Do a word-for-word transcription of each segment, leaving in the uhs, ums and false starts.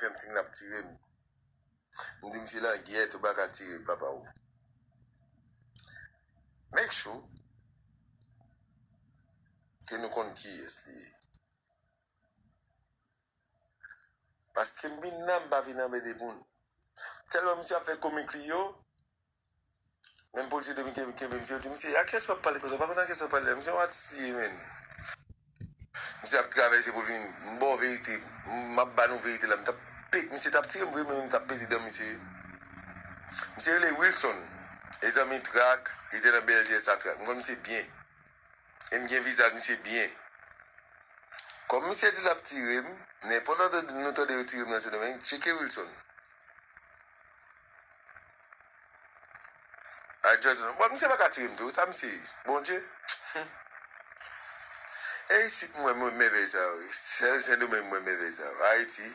fè m siy l ap tire m. M di misye langyèt, ou pa ka tire papa w. Make sure ke nou konn kiyès li ye. Paske m vin la, m pa vin anmède moun. Tèlman misye ap fè komik li yo, menm polisye Domiken kenbe misye, yo di, "Misye, a kiyès w ap pale konsa? W pa konn a kiyès w ap pale la? Misye yon atis li ye, menn." Misye ap travèse pou vin, m ba w verite, m ap ba nou verite la, m t ap pete, misye t ap tire m vre, men m t ap pete dan misye. Misye rele Wilson, e zanmi Trak, li te nan B L T S a Trak. M konn misye byen. E m gen vizaj misye byen. Kòm misye di l ap tire m, nenpòt lòt nou tande yo tire m nan Sendomeng, tcheke Wilson. Ay, Jòj, non. Bon, misye pa ka tire m tou. Sa misye ye? Bondye. E isit m wè mèvèy sa yo. Sèl Sendomeng m wè mèvèy sa yo. Ayiti.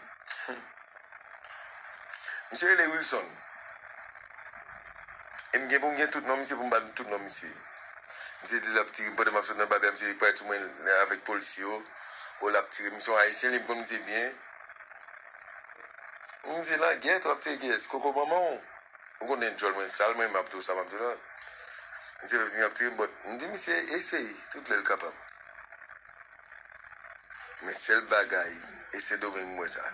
Misye rele Wilson. E m gen pou m gen tout non misye, pou m ba nou tout non misye. Misye di l ap tire m pandan m ap sot nan babè, misye pral sou mwen avèk polisye yo. O, l ap tire m. Misye yon Ayisyen, li, m konn misye byen. Misye langyèt, w ap tire kiyès? Koko manman w. Ou konnen djòl mwen sal, mwen m ap di w sa m ap di w la. Misye fè siy ap tire m, but m di misye eseye tout lè l kapab. Men sèl bagay, e Sendomeng m wè sa.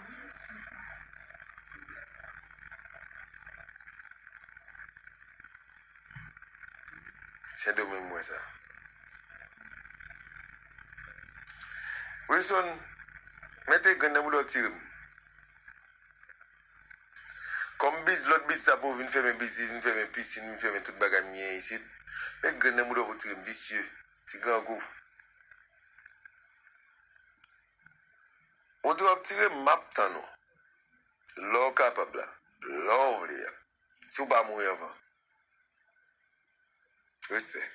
Sendomeng m wè sa. Wilson, mete grenn nan bouda w tire m. Kòm biz, lòt biznis ap vin fèmen biznis, vin fèmen pisin, vin fèmen tout bagay m gen isit. Met grenn nan bouda w pou tire m, visye. Ti grangou. Ou di w ap tire m, m ap tann ou. Lè w kapab la. Lè w vle a. Si w pa mouri anvan. Respè.